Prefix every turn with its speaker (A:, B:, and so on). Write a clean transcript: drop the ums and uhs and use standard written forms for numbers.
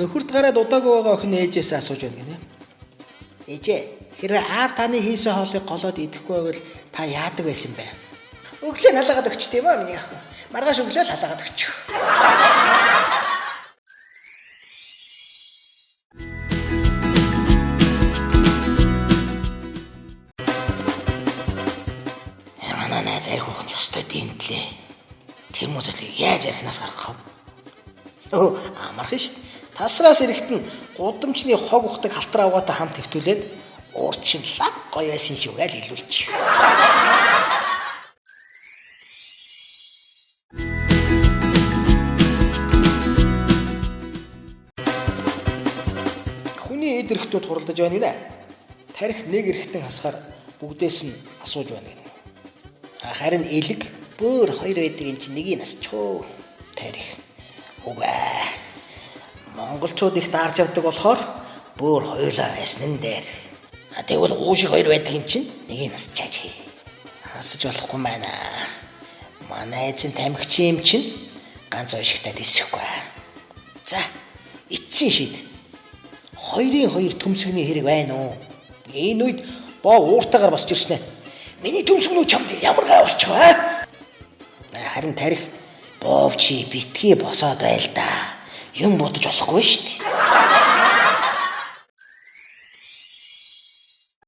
A: Нөхөрт гараад удаагүй байгаа охин ээжээсээ асууж байна гинэ. Ээжээ, хэрвээ аав таны хийсэн хоолыг голоод идэхгүй байвал та яадаг байсан бэ? Өглөө нь халаагаад өгчт юм аа миний ах. Маргааш өглөө л халаагаад өгчих. Манай найз арх уух нь ёстой дэнтлээ. Тэр мөсөлийг яаж архинаас гаргах вэ? Өө, амархан шүү дээ. Тасраас эрэхт нь гудамжны хог ухдаг халтар авгаатай хамт хэвтүүлээд уур чинь лаг гоё байсан шүү гэж хэлүүлчих. Хүний эд эрхтүүд хуралдаж байна гинэ. Тарих нэг эрхтэн хасахаар бүгдээс нь асууж байна гинэ. Харин элэг бөөр хоёр байдаг юм чинь нэгийг насчихөө. Тарих. Үгүй. Монголчууд их даарч явдаг болохоор бөөр хоёулаа байсан нь дээр. Тэгвэл уушиг хоёр байдаг юм чинь нэгийг насчаач. Хасаж болохгүй байна. Манай эзэн тамхичин юм чинь ганц уушигтай дисэхгүй. За, эцсийн шид. Хоёрын хоёр төмсгөний хэрэг байна уу? Энэ үед боо ууртайгаар босч ирсэн ээ. Миний төмсгөнүү чамд ямар гай болчих вэ? Харин тарих боов чи битгий босоод байл да. Юм бодож болохгүй шүү дээ.